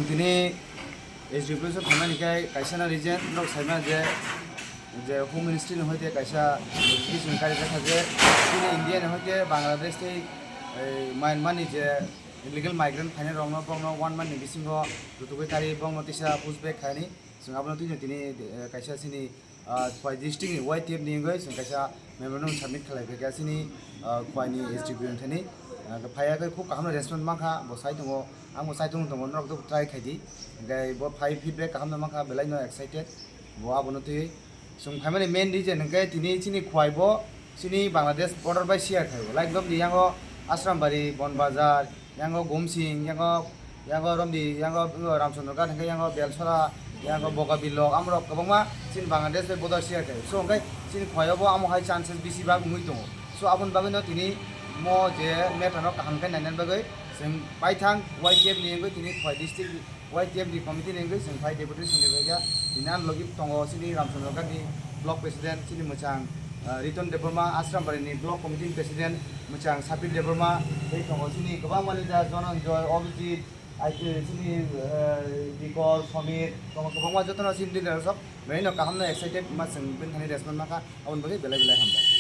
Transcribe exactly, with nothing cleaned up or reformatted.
Tini S D P S phaimani khe kaisa na reason, norok saima je, je Home Ministry ni hoite kaisa notification kari jakha je chini India ni hoite Bangladesh tei, eh, Myanmar ni je illegal migrant phainai rokno, bongno one month ni bisingo rutugwi kari bongno tisa push back khaini. Chwng abono twi tini, eh, kaisa chini, ah, Khwai district ni Y T F ni wngwi chwng kaisa memorandum submit khlai phaikha chini, ah, Khwai ni S D P M thani. Ah, phaiya khe khub kaham response mankha, bo sai tongo, ang bo sai tongo, tongo, norok to try khai di. Hingke bo phai feedback kaham no mankha, belai no excited. Bo abono twi chwng phaimani main reason hingke tini chini Khwai bo chini Bangladesh border bai share khai. Like, romni yango Asrambari, Bonbazar, yango Gumsing, yango, yango romni, yango Ramchandra Ghat hingke yango Belsora, yango Bogabilok, amorok kwbangma chini Bangladesh bai border share khai. So hingke chini Khwai bo amo hai chances bisi bak wngwi tongo. So aboni bagwi no tini mo je matter no kaham khe nainani bagwi chwng paithang Y T F ni wngwi tini Khwai district Y T F ni committee ni wngwi chwng phai deputation ni phaikha. Tini ang logi tongo chini Ramchandra Ghat ni block president chini mwchang, ah, Riton Debbarma, Asrambari ni block committee ni president mwchang Sabir Debbarma, tei tongo chini kwbangma leader Dhananjoy, Abhijit, ai, chini, ah, Dikor, Samir, tongo kwbangma jotono chini leader rok belai no kaham no excited ma chwng bini thani response mankha, aboni bagwi belai belai hambai.